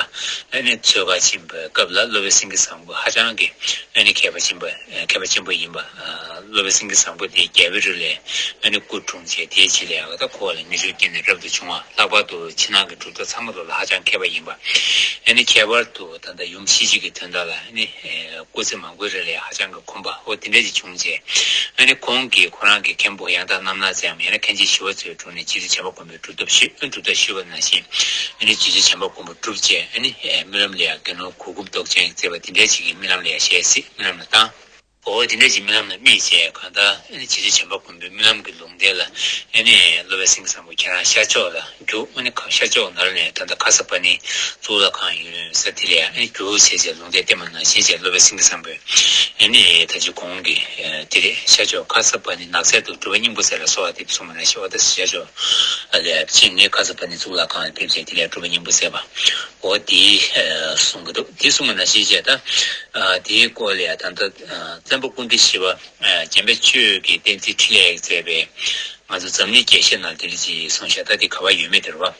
ཨ་ནི་འཚོལ་གར་ཕྱིན་པའི་སྐབས་ལ་སློབ་དཔོན་སེང་གེ་བཟང་པོ་ཧ་ཅང་གི་ཨ་ནི་མཁས་པ་ཆེན་པོ་མཁས་པ་ཆེན་པོ་ཡིན་པ། སློབ་དཔོན་སེང་གེ་བཟང་པོ་དེ་རྒྱལ་པོའི་རིང་ལ་ཨ་ནི་སྐུ་འཁྲུངས་བྱས། དེའི་རྗེས་ལ་ཡང་ད་ཁོ་ལ་མིང་དོན་སྐྱེས་ནས་རབ་ཏུ་བྱུང་བ། ལྷག་པར་དུ་ཕྱི་ནང་གི་གྲུབ་མཐའ་ཚང་མ་ལོ་ལ་ཧ་ཅང་མཁས་པ་ཡིན་པ། ཨ་ནི་ཁྱད་པར་དུ་ད་ལྟ་ཡུམ་ཤེར་ཕྱིན་གྱི་དོན་དག་ལ་ཨ་ནི་སྐུ་ཚེ་མང་པོའི་རིང་ལ་ཧ་ཅང་གི་གོམས་པ། འོ་དེ་འདྲ་ཅིག་བྱུང་རྗེས་ཨ་ནི་ཁོང་གིས་ཁོ་རང་གི་མཁན་པོ་ཡང་དག་རྣམ་སྣང་ཟེར་ཡང་མིན་ན་མཁན་ཆེན་ཞི་བ་འཚོའི་དྲུང་ནས་རྗེ་བཙུན་བྱམས་པ་མགོན་པོའི་སྒྲུབ་ཐབས་ཞུས། སྒྲུབ་ཐབས་ཞུས་པ་ནང་བཞིན་ཨ་ནི་རྗེ་བཙུན་བྱམས་པ་མགོན་པོ་སྒྲུབ་རྗེས་ཨ་ནི་རྨི་ལམ་ལ་ཡང་དགེ་སློང་གོ་གུམ་ཏོག་ཅན་མཛད་པ་དེ་འདྲ་ཅིག་གི་རྨི་ལམ་ལ་ཡང་ཞལ་གཟིགས། རྨི་ལམ་ལ་བཏང་། འོ་དེ་འདྲ་ཅིག་རྨི་ལམ་ལ་རྨིས་བྱས། གང་ལྟར་ཨ་ནི་རྗེ་བཙུན་བྱམས་པ་མགོན་པོའི་རྨི་ལམ་གྱི་ལུང་བསྟན་ལ་ཨ་ནི་སློབ་དཔོན་སེང་གེ་བཟང་པོ་ཁྱེད་རང་ཤར་ཕྱོགས་ལ་རྒྱུགས། ཨ་ནི་ཤར་ཕྱོགས་ནང་ལ་ནས་ད་ལྟ་ཁ་སརྤ་ཎི་གཙུག་ལག་ཁང་ཡོད་ས་དེ་ལ་ཨ་ནི་རྒྱུགས་བྱས་བྱས་ལུང་བསྟན་བསྟན་པ་ནང་བཞིན་བྱས། སློབ་དཔོན་སེང་གེ་བཟང་པོས་ཨ་ནི་ད་ཅི་གོང་གི་དེ་རེད། ཤར་ཕྱོགས་ཁ་སརྤ་ཎི་ནགས་ཚལ་དུ། སྒྲུབ་པ་སྙིང་པོར་མཛད་ལ་གསོལ་བ་འདེབས་གསུངས་པ་ནང་བཞིན། འོ་ད་ཤར་ཕྱོགས་ལ་ཕྱིན་ནས་ཁ་སརྤ་ཎི་གཙུག་ལག་ཁང་ལ་ཕེབས་བྱས་དེ་ལ་སྒྲུབ་པ་སྙིང་པོར་མཛད་པ། འོ་དེ་གསུང་གི་འདུག་དེ་གསུངས་པ་ནང་བཞིན་བྱས། ད་དེའི་སྐོར་ལ་ཡང་ད་ལྟ་བཙན་པོ་སྐུ་ཕྲེང་བཞི་པ་འཇམ་དཔལ་ཆོས་ཀྱི་བསྟན་འཛིན་འཕྲིན་ལས་ཀྱིས་མཛད་པའི་ང་ཚོ་འཛམ་གླིང་རྒྱས་བཤད་ནང་དེ་འདྲ་ཅིག་གསུངས་ཤག་ད་དེ་ག་པར་ཡོད་མེད་དེ་རེད་པ།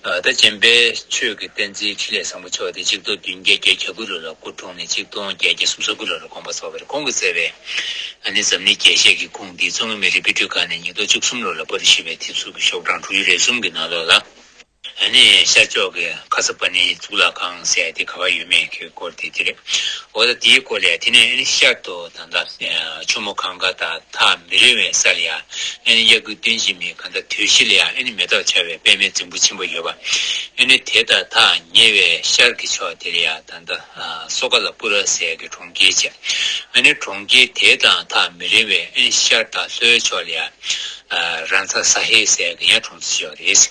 ད་འཇམ་དཔལ་ཆོས་ཀྱི་བསྟན་འཛིན་འཕྲིན་ལས་བཟང་པོ་མཆོག་དེ་ཆིག་སྟོང་བདུན་བརྒྱ་བརྒྱད་ཅུ་གྱ་དགུ་ལོ་ལ་སྐུ་འཁྲུངས་ནས་ཆིག་སྟོང་བརྒྱད་བརྒྱ་སུམ་ཅུ་སོ་དགུ་ལོ་ལ་དགོངས་པ་རྫོགས་པ་རེད། ཁོང་གིས་མཛད་པའི་ཨ་ནི་འཛམ་གླིང་རྒྱས་བཤད་ཀྱི་ཁུངས་འདི་མཚོ་སྔོན་མི་རིགས་དཔེ་སྐྲུན་ཁང་ནས་ཉིས་སྟོང་བཅུ་གསུམ་ལོ་ལ་པར་ཞུས་པའི་དེབ་གཟུགས་ཀྱི་ཤོག་གྲངས་དྲུག་ཅུ་རེ་གསུམ་གྱི་ནང་ལོགས་ལ། ཨ་ནི་ཤར་ཕྱོགས་ཀྱི་ཁ་སརྤ་ཎི་གཙུག་ལག་ཁང་ཟེར་དེ་ག་པར་ཡོད་མེད་ཀྱི་སྐོར་དེ་དེ་རེད། འོ་ད་དེའི་སྐོར་ལ་དེ་ནས་ཨ་ནི་ཤར་དུ་ད་ལྟ་ཆུ་མོ་གངྒཱ་དང་ཐག་མི་རིང་བའི་ས་ལ་ཡ། ཨ་ནི་གཡག་སྐུ་སྟོན་འཇིགས་མེད་གང་ལྟར་དུས་བཞི་ལ་ཡ་ཨ་ནི་མེ་ཏོག་འཆར་བའི་པདྨའི་རྫིང་བུ་ཆེན་པོ་ཡོད་པ། ཨ་ནི་དེ་དང་ཐག་ཉེ་བའི་ཤར་གྱི་ཕྱོགས་དེ་ལ་ཡ་ད་ལྟ་སོ་ཀ་ལ་པུ་ར་ཟེར་གྱི་གྲོང་ཁྱེར་བྱས། ཨ་ནི་གྲོང་ཁྱེར་དེ་དང་ཐག་མི་རིང་བའི་ཨ་ནི་ཤར་དང་ལྷོའི་ཕྱོགས་ལ་ཡ། རཱ་མཚཱ་ས་ཧེ་ཟེར་གྱི་ཡང་གྲོང་ཚོ་ཞིག་ཡོད་རེད།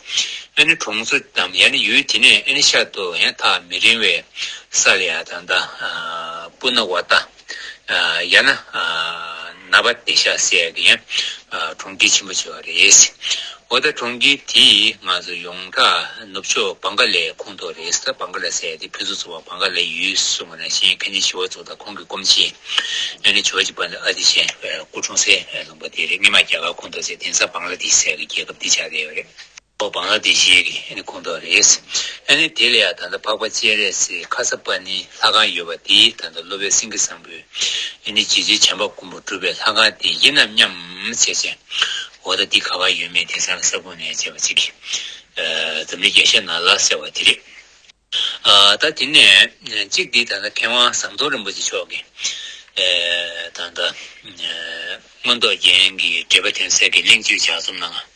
ཨ་ནི་གྲོང་ཚོ་དང་ཡང་ན་ཡུལ་དེ་ནས་ཨ་ནི་ཤར་དུ་ཡང་ཐག་མི་རིང་བའི་ས་ལ་ཡང་ད་ལྟ་པུ་ན་ཝ་ཏཱ་ཡང་ན་ནཱ་བ་དེ་ཤ་ཟེར་གྱི་ཡང་གྲོང་ཁྱེར་ཆེན་པོ་ཞིག་ཡོད་རེད། འོ་ད་གྲོང་ཁྱེར་དེ་ང་ཚོ་ཡོངས་གྲགས་ནུབ་ཕྱོགས་བང་ག་ལའི་ཁོངས་གཏོགས་རེད། ད་བང་ག་ལ་ཟེར་དེ་ཕུན་སུམ་ཚོགས་པ་བང་ག་ལའི་ཡུལ་གསུངས་པ་ནང་བཞིན་མཁན་ཆེན་ཞི་བ་འཚོ་དང་ཁོང་གི་སྐུ་མཆེད་ཨ་ནི་ཇོ་རྗེ་དཔལ་ལྡན་ཨ་ཏི་ཤའི་སྐུ་འཁྲུངས་སའི་ལུང་པ་དེ་རེད། སྔོན་མ་རྒྱ་གར་ཁོངས་གཏོགས་བྱས། དེང་སང་བང་ལ་དེཤ་ཟེར་གྱི་རྒྱལ་ཁབ་དེ་ཆགས་བསྡད་ཡོད་རེད། ཨོ་བང་ལ་དེཤ་གི་ཨ་ནི་ཁོངས་གཏོགས་རེད། ཨ་ནི་དེ་ལ་ཡང་ད་ལྟ་འཕགས་པ་སྤྱན་རས་གཟིགས་ཁ་སར་པ་ཎི་ལྷ་ཁང་ཡོད་པ་དེ་ད་ལྟ་སློབ་དཔོན་སེང་གེ་བཟང་པོས་ཨ་ནི་རྗེ་བཙུན་བྱམས་པ་མགོན་པོ་སྒྲུབ་པའི་ལྷ་ཁང་དེ་ཡིན་ནམ་སྙམ་བྱས་བྱས། འོ་ད་འདི་ག་པར་ཡོད་མེད་དེང་སང་ལ་ས་ཁུངས་ནས་བྱས་པ་ཅིག་འཛམ་གླིང་རྒྱལ་ཤ་ནང་ལ་ཟེར་བ་དེ་རེད། ཨ་ད་དེ་ནས་གཅིག་འདི་ད་ལྟ་མཁས་དབང་ཟམ་གདོང་རིན་པོ་ཆེ་མཆོག་གིས་ཨེ་ད་ལྟ་ཨེ་མངོན་རྟོགས་རྒྱན་གྱི་འགྲེལ་པ་དོན་གསལ་གྱི་གླེང་བརྗོད་ལྗགས་རྩོམ་གནང་།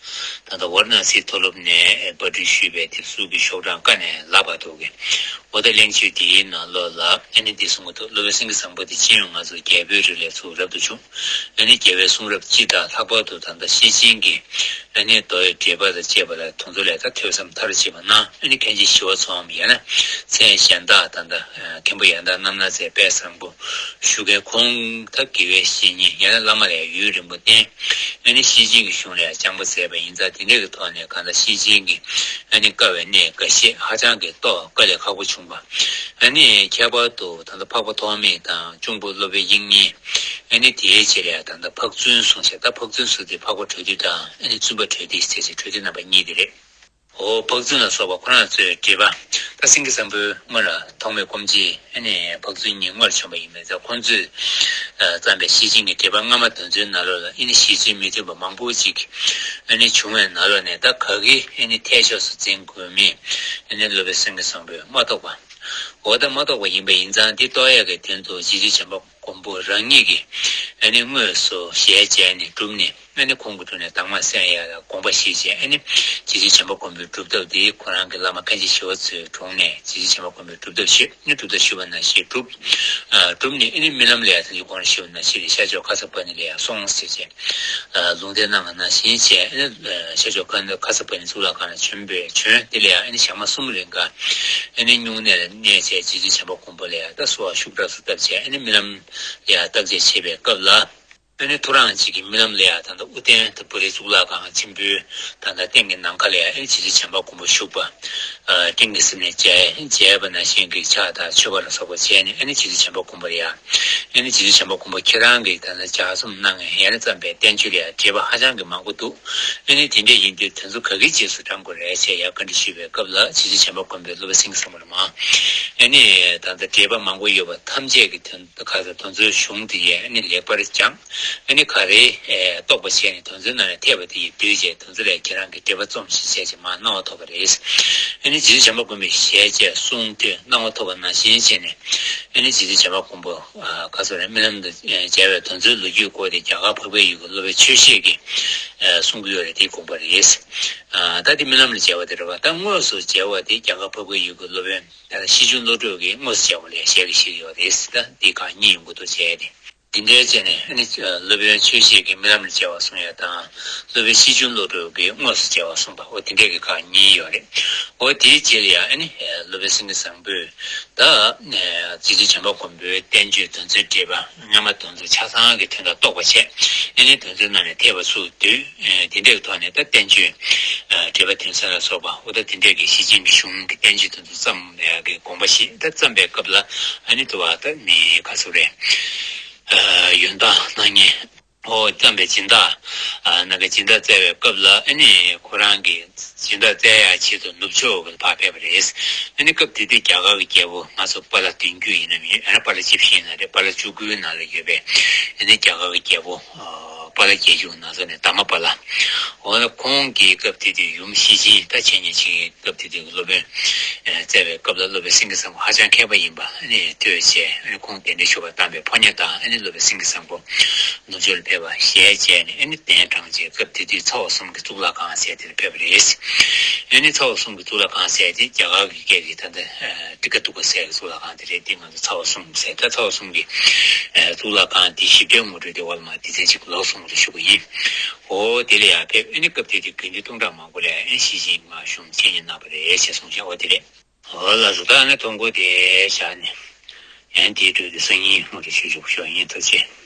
ད་ལྟ་ཝཱ་ར་ཎ་སིའི་མཐོ་སློབ་ནས་པར་སྐྲུན་ཞུས་པའི་དེབ་གཟུགས་ཀྱི་ཤོག་གྲངས་ཀ་ནས་ལ་བར་དུ་གི་འོ་ད་གླེང་བརྗོད་དེའི་ནང་ལོགས་ལ་ཨ་ནི་འདི་གསུང་གི་འདུག་སློབ་དཔོན་སེང་གེ་བཟང་པོ་དེ་ཅི་ཡང་ང་ཚོ་རྒྱལ་པོའི་རིགས་ལས་ཚུར་རབ་ཏུ་བྱུང་། ཨ་ནི་རྒྱལ་བའི་གསུང་རབ་སྤྱི་དང་ལྷག་པར་དུ་ད་ལྟ་ཤེར་ཕྱིན་གྱི་ཨ་ནི་མདོ་ཡི་འགྲེལ་པ་དང་བཅས་པ་ལ་དེ་ཚོ་ལས་ད་ཐོས་བསམ་མཐར་ཕྱིན་པ་གནང་། ཨ་ནི་མཁན་ཆེན་ཞི་བ་འཚོ་ཡང་ན་མཚན་གཞན་དག་ད་ལྟ་མཁན་པོ་ཡང་དག་རྣམ་སྣང་མཛད་དཔལ་བཟང་པོ་ཞུ་མཁན་ཁོང་ད་དགེ་བའི་བཤེས་གཉེན་ཡང་ན་བླ་མ་ལ་ཡང་ཡུན་རིང་པོ་བསྟེན། ཨ་ནི་ཤེར་ཕྱིན་གྱི་གཞུང་ལ་ཡང་སྦྱངས་པ་མཛད་པ་ཡིན་ཙང་དེ་འདྲ་གི་ཐོག་ནས་གང་ལྟར་ཤེར་ཕྱིན་གྱི་ཨ་ནི་དཀའ་བའི་གནད་འགའ་ཤས་ཧ་ཅང་གི་རྟོགས་དཀའ་ལས་ཁག་པོ་བྱུང་བ། ཨ་ནི་ཁྱད་པར་དུ་ད་ལྟ་འཕགས་པ་ཐོགས་མེད་དང་གཅུང་པོ་སློབ་དཔོན་དབྱིག་གཉེན། ཨ་ནི་དེའི་རྗེས་ལ་ཡང་ད་ལྟ་ཕག་བཙུན་གསུངས་ཤག་ད་ཕག་བཙུན་ཟེར་དུས་འཕགས་པ་གྲོལ་སྡེ་དང་ཨ་ནི་བཙུན་པ་གྲོལ་སྡེ་ཟེར་ཞིང་གྲོལ་སྡེ་རྣམ་པ་གཉིས་དེ་རེད། འོ་ཕག་བཙུན་ལ་སོགས་པ་ཁོ་རང་ཚོའི་འགྲེལ་པ་ད་སེང་གེ་བཟང་པོའི་སྔོན་ལ་ཐོགས་མེད་སྐོམ་རྗེས་ཨ་ནི་ཕག་བཙུན་གཉིས་སྔོན་ལ་བྱོན་པ་ཡིན་པས་ཙང་ཁོང་ཚོས་བརྩམས་པའི་ཤེར་ཕྱིན་གྱི་འགྲེལ་པ་སྔ་མ་དེ་ཚོའི་ནང་ལོགས་ལ་ཨ་ནི་ཤེར་ཕྱིན་མི་མཐུན་པ་མང་པོ་ཅིག་ཨ་ནི་བྱུང་བའི་ནང་ལོགས་ནས་ད་ག་གི་ཨ་ནི་ཐད་ཕྱོགས་སུ་འཛིན་དགོས་མིན་ཨ་ནི་སློབ་དཔོན་སེང་གེ་བཟང་པོས་མ་རྟོགས་པ། འོ་ད་མ་རྟོགས་པ་ཡིན་པ་ཡིན་ཙང་འདི་རྟོགས་ཡག་གི་དོན་དུ་རྗེ་བཙུན་བྱམས་པ་མགོན་པོ་རང་ཉིད་ཀྱིས་ཨ་ནི་དངོས་སུ་ཞལ་མཇལ་ནས་བསྒྲུབས་ནས་ཨ་ནི་ཁོང་གི་དྲུང་ནས་དྭངས་མ་གསན་ཡག་ལ་དགོངས་པ་བཞེས་བྱས་ཨ་ནི་རྗེ་བཙུན་བྱམས་པ་མགོན་པོའི་སྒྲུབ་ཐབས་འདི་ཁོ་རང་གི་བླ་མ་མཁན་ཆེན་ཞི་བ་འཚོའི་དྲུང་ནས་རྗེ་བཙུན་བྱམས་པ་མགོན་པོའི་སྒྲུབ་ཐབས་ཞུས། ཨ་ནི་སྒྲུབ་ཐབས་ཞུས་པ་ནང་བཞིན་བསྒྲུབས། ཨ་བསྒྲུབས་ནས་ཨ་ནི་རྨི་ལམ་ལ་ཡང་དེ་ཚོ་ཁོ་རང་ཞུས་པ་ནང་བཞིན་རེད། ཤར་ཕྱོགས་ཁ་སར་པ་ཎི་ལ་ཡང་སོང་ཟེར་བྱས། ལུང་བསྟན་གནང་བ་ནང་བཞིན་བྱས་ཨ་ནི་ཤར་ཕྱོགས་ཁ་ཁ་སར་པ་ཎི་གཙུག་ལག་ཁང་ལ་བྱོན་པས་བྱོན། དེ་ལ་ཡང་ཨ་ནི་ཞག་མ་གསུམ་རིང་ག་ཨ་ནི་སྨྱུང་གནས་ལ་གནས་བྱས་རྗེ་བཙུན་བྱམས་པ་མགོན་པོ་ལ་ཡང་ད་གསོལ་བ་ཤུགས་དྲག་ཏུ་བཏབ་བྱས་ཨ་ནི་རྨི་ལམ་ལ་ཡང་བརྟག་དཔྱད་བྱེད་པའི་སྐབས་ལ་ཨ་ནི་ཐོ་རངས་ཅིག་གི་རྨི་ལམ་ལ་ཡང་ད་ལྟ་ཨུ་རྟན་ད་བོ་དྷི་གཙུག་ལག་ཁང་ཆེན་པོའི་ད་ལྟ་སྟེང་གི་ནམ་མཁའ་ལ་ཡང་ཨ་ནི་རྗེ་བཙུན་བྱམས་པ་མགོན་པོ་བཞུགས་པ། སྤྲིན་གྱི་གསེབ་ནས་མཇལ་མཇལ་བ་ནང་བཞིན་གྱི་ཕྱག་དང་མཆོད་པ་ལ་སོགས་པ་བྱས་ནས་ཨ་ནི་རྗེ་བཙུན་བྱམས་པ་མགོན་པོ་ལ་ཡང་ཨ་ནི་རྗེ་བཙུན་བྱམས་པ་མགོན་པོ་ཁྱེད་རང་གིས་ད་ལྟ་ལྗགས་རྩོམ་གནང་ཡང་ཡང་ནས་བརྩམས་པའི་བསྟན་བཅོས་ལ་ཡང་འགྲེལ་པ་ཧ་ཅང་གི་མང་པོ་འདུག་ཨ་ནི་དེ་འདྲ་ཡིན་དུས་དེ་ཚོ་ག་གི་རྗེས་སུ་འབྲང་དགོས་རེད་ཅེས་ཡང་བཀའ་འདྲི་ཞུས་པའི་སྐབས་ལ་རྗེ་བཙུན་བྱམས་པ་མགོན་པོས་སློབ་དཔོན་སེང་གེ་བཟང་པོ་ལ་མ་ཨ་ནི་ད་ལྟ་འགྲེལ་པ་མང་པོ་ཡོད་པ་ཐམས་ཅད་ཀྱི་དོན་ཁ་ས་དོན་ཚོའི་གཞུང་དེ་ཡང་ཨ་ནི་ལེགས་པར་སྦྱངས། ཨ་ནི་ག་རེ་ཨེ་རྟོགས་པ་བྱས་ནས་དོན་ཚོའི་ནང་ནས་འཐད་པ་དེ་ཡི་བསྡུས་བྱས་དོན་ཚོ་ལས་ཁྱེད་རང་གི་འགྲེལ་པ་རྩོམ་ཞིག་བྱས་ཅིག་མར་གནང་བ་ཐོབ་པ་རེད། ཨ་ནི་རྗེ་བཙུན་བྱམས་པ་མགོན་པོས་ཞལ་མཇལ་གསུང་ཐོས་གནང་བ་ཐོབ་པ་ནང་བཞིན་བྱས་ནས་ཨ་ནི་རྗེ་བཙུན་བྱམས་པ་མགོན་པོ་ཨ་ག་ཚོད་རེད་རྨི་ལམ་དུ་མཇལ་བའི་དོན་ཚོའི་ལོ་རྒྱུས་སྐོར་དེ་རྒྱ་གར་འཕགས་པའི་ཡུལ་གྱི་སློབ་དཔོན་ཆོས་བཤེས་ཀྱིས་ཨ་གསུང་གི་ཡོད་རེད། དེ་དགོངས་པ་རེད། ཨ་ད་དེ་རྨི་ལམ་ལ་མཇལ་བ་དེ་རེད་བ། ད་དངོས་སུ་མཇལ་བ་དེ་རྒྱ་གར་འཕགས་པའི་ཡུལ་གྱི་སློབ་དཔོན་ད་ལྟ་ཤེར་ཕྱིན་བློ་གྲོས་ཀྱིས་དངོས་སུ་མཇལ་བ་ལས་ཞལ་གྱིས་བཞེས་ཀྱི་ཡོད་རེད། ད་འདི་ཁག་གཉིས་ཡོང་གི་འདུག་བྱས་ཏེ། འདི་འདྲའི་བྱས་ནས་ཨ་ནི་སློབ་དཔོན་ཆོས་བཤེས་ཀྱིས་རྨི་ལམ་ལ་མཇལ་བ་གསུང་ཡ་དང་། སློབ་དཔོན་ཤེར་ཕྱིན་བློ་གྲོས་ཀྱིས་དངོས་སུ་མཇལ་བ་གསུངས་པ། འོ་དེ་འདྲས་ཀྱི་ཁག་གཉིས་ཡོད་རེད། འོ་དེའི་རྗེས་ལ་ཡང་ཨ་ནི་སློབ་དཔོན་སེང་གེ་བཟང་པོས་ད་རྗེ་བཙུན་བྱམས་པ་མགོན་པོའི་བསྟན་བཅོས་དོན་ཚོའི་འགྲེལ་པ་སྔ་མ་དོན་ཚོ་ཆ་ཚང་གི་དོན་དག་རྟོགས་པ་བྱས། ཨ་ནི་དོན་ཚོའི་ནང་ནས་འཐད་པ་ཚུར་བསྡུས། དེ་འདྲས་ཀྱི་ཐོག་ནས་ད་བསྟན་བཅོས་འགྲེལ་པ་དོན་གསལ་ལ་སོགས་པ་འོ་ད་དེ་འདྲས་ཀྱི་ཤེར་ཕྱིན་གྱི་གཞུང་གི་བསྟན་བཅོས་དོན་ཚོ་བརྩམས་ཡ་གི་དགོངས་པ་བཞེས། ད་བརྩམས་པའི་སྐབས་ལ་ཨ་ནི་དུ་བ་ད་མི་ག་ཚོད་རེད། ཡོན་བདག་སྣང་བརྙན། ཨོ་བརྩམས་པའི་སྦྱིན་བདག་ཨ་ནང་གི་སྦྱིན་བདག་བཙལ་བའི་སྐབས་ལ་ཨ་ནི་ཁོ་རང་གི་སྦྱིན་བདག་བཙལ་ཡ་ཆེད་དུ་ནུབ་ཕྱོགས་ལ་ཕར་ཕེབས་པ་རེད། ཨ་ནི་སྐབས་དེ་དུས་རྒྱ་གར་གྱི་རྒྱལ་པོ་ང་ཚོ་པཱ་ལགས་བདུན་བརྒྱུད་ཡིན་ནམ་ཡིན། ཨ་ནི་པཱ་ལགས་བཅུ་བཞི་ཡིན་ན་རེད། པཱ་ལགས་བཅུ་དགུའི་ནང་ལ་ཡོད་པའི་ཨ་ནི་རྒྱ་གར་གྱི་རྒྱལ་པོ་ཨ་པཱ་ལགས་བརྒྱད་ཅུ་ནང་ཚོ་ནས་དྷརྨ་པཱ་ལགས། འོ་ན་ཁོང་གིས་སྐབས་དེ་དུས་ཡུམ་ཤེར་ཕྱིན་ད་འཆད་ཉན་བྱེད་སྐབས་དེ་དུས་ཀྱི་སློབ་དཔོན་ཨ་བཙལ་བའི་སྐབས་ལ་སློབ་དཔོན་སེང་གེ་བཟང་པོ་ཧ་ཅང་མཁས་པ་ཡིན་པ་ཨ་ནི་ཐོས་བྱས། ཨ་ནི་ཁོང་གདན་འདྲེན་ཞུ་བར་བཏང་བའི་ཕོ་ཉ་དང་ཨ་ནི་སློབ་དཔོན་སེང་གེ་བཟང་པོ་ནུབ་ཕྱོགས་ལ་ཕེབས་པ་ཞལ་མཇལ་ནས་ཨ་ནི་གདན་དྲངས་རྗེས་སྐབས་དེ་དུས་ཚ་བ་གསུམ་གྱི་གཙུག་ལག་ཁང་ཟེར་དེར་ཕེབས་པ་རེད། ཨ་ནི་ཚ་བ་གསུམ་གྱི་གཙུག་ལག་ཁང་ཟེར་དེ་རྒྱ་གར་གྱི་སྐད་ཀྱི་ད་ལྟ་ཏི་ཀ་ཏུ་ཀ་ཟེར་གྱི་གཙུག་ལག་ཁང་དེ་རེད། དེ་ང་ཚོ་ཚ་བ་གསུམ་ཟེར། ད་ཚ་བ་གསུམ་གྱི་གཙུག་ལག་ཁང་དེ་ཞིབ་ཕྲའི་ངོ་སྤྲོད་དེ་འོག་ལ་མ་སྡེ་ཚན་གཅིག་ལོགས་སུ་ངོ་སྤྲོད་ཞུ་གི་ཡིན། འོ་དེ་ལ་ཡང་ཕེབས། ཨ་ནི་སྐབས་དེ་དུས་དགེ་འདུན་སྟོང་ཕྲག་མང་པོ་ལ་ཨ་ནི་ཤེར་ཕྱིན་མར་ཞུ་འཆད་ཉན་གནང་བ་རེད་ཅེས་གསུངས་ཤག་འོ་དེ་རེད། འོ་ལགས་སོ། ད་ཨ་ནི་ཐུང་ཀུ་དེ་བཞག་ནས་ཡང་དེའི་འཕྲོས་དེ་སང་ཉིན་ངོ་སྤྲོད་ཞུ་ཆོག་ཞུ་ཡིན། ཐུགས་རྗེ་ཆེ།